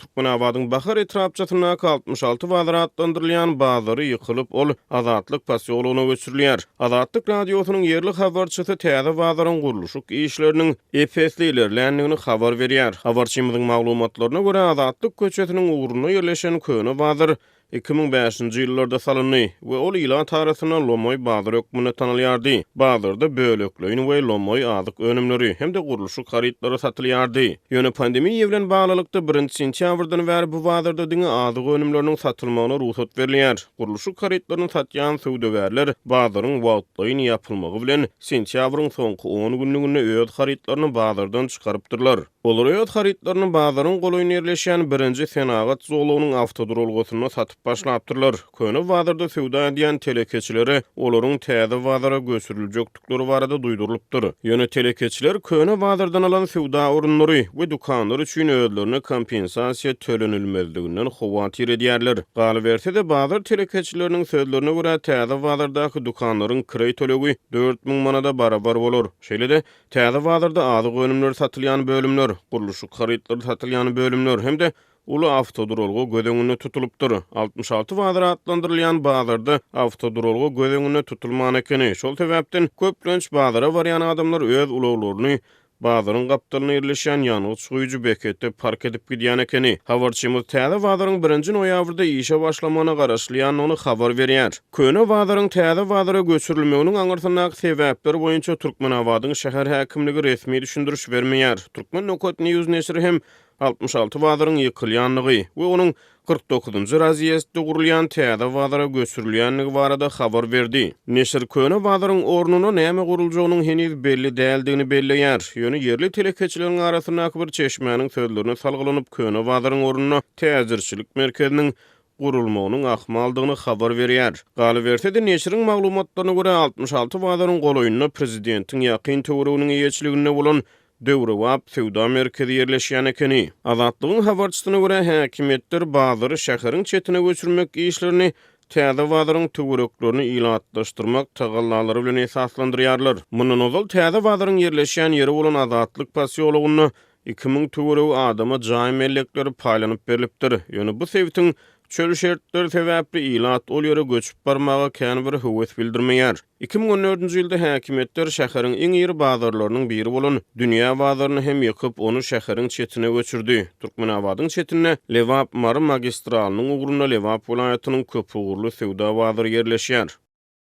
Türkmenabadyň Bahar etrapçasyndaky 66 bazar atlandyrylýan bazary ýykylyp, ol Azatlyk posýologyna göçürilýär. Azatlyk Radiosynyň ýerli habarçysy täze bazaryň gurluşyk işleriniň ep-esli ilerländigini habar berýär. Habarçymyzyň maglumatlaryna görä, Azatlyk köçesiniň ugrunda ýerleşen köne bazar 2005-nji ýyllarda salyndy we ol ilat arasynda lomaý bazar hökmünde tanalýardy. Bazarda bölekleýin we lomaý azyk önümleri hem-de gurluşyk harytlary satylýardy. Ýöne pandemiýa bilen baglylykda birinji sentýabrdan bäri bu bazarda diňe azyk önümleriniň satylmagyna rugsat berilýär. Gurluşyk harytlaryny satýan söwdagärler bazaryň wagtlaýyn ýapylmagy bilen sentýabryň soňky on günlüginde öz harytlaryny bazardan çykarypdyrlar. Olar öz harytlaryny bazaryň golaýynda ýerleşýän birinji senagat zolagynyň awtoduralgasynda satyp başlapdyrlar. Köne bazarda söwda edýän telekeçilere olaryň täze bazara göçüriljekdikleri barada duýdurylypdyr. Ýöne telekeçiler köne bazardan alan söwda orunlary we dükanlary üçin özlerine kompensasiýa tölenilmezliginden howatyr edýärler. Galyberse-de, bazar telekeçileriniň sözlerine görä, täze bazardaky dükanlaryň kireý tölegi 4000 manada barabar bolar. Şeýle-de, Täze bazarda azyk önümleri satylýan bölümler, gurluşyk harytlary satylýan bölümler hem-de uly awtoduralga göz öňünde tutulypdyr. 66 bazar atlandyrylýan bazarda awtoduralga göz öňünde tutulman ekeni. Şol sebäpden, köplenç bazara barýan adamlar öz ulaglaryny bazaryň gapdalynda ýerleşýän ýangyç guýujy beketde park edip gidýän ekeni. Habarçymyz täze bazaryň birinji noýabrda işe başlamagyna garaşylýandygyny habar berýär. Köne bazaryň täze bazara göçürilmeginiň aňyrsyndaky sebäpler boýunça Türkmenabadyň şäher häkimligi resmi düşündiriş bermeýär. Turkmen. News neşiri hem 66 bazaryň ýykylýandygy we onuň 49-njy razýezdde gurulýan täze bazara göçürilýändigi barada habar berdi. Neşir köne bazaryň ornuna näme guruljagynyň heniz belli däldigini belleýär. Ýöne ýerli telekeçileriň arasyndaky bir çeşmäniň sözlerine salgylanyp, köne bazaryň ornuna täjirçilik merkeziniň gurulmagynyň ahmaldygyny habar berýär. Galyberse-de, neşiriň maglumatlaryna görä, 66 bazaryň golaýynda prezidentiň ýakyn töwereginiň eýeçiliginde bolan döwrebap söwda merkezi ýerleşýän ekeni. Azatlygyň habarçysyna görä, häkimiýetler bazary şäheriň çetine göçürmek işlerini täze bazaryň töwereklerini ilatlaşdyrmak tagallalary bilen esaslandyrýarlar. Mundan ozal täze bazaryň ýerleşýän ýeri bolan Azatlyk posýologynda 2000 töweregi adama jaý mellekleri paýlanyp berlipdir. Ýöne bu sebitiň çöl şertleri sebäpli ilat ol ýere göçüp barmaga kän bir höwes bildirmeýär. 2014-nji ýylda häkimiýetler şäheriň iň iri bazarlarynyň biri bolan Dünýä bazaryny hem ýykyp, ony şäheriň çetine göçürdi. Türkmenabadyň çetinde Lebap-Mary magistralynyň ugrunda Lebap welaýatynyň köpugurly söwda bazary ýerleşýär.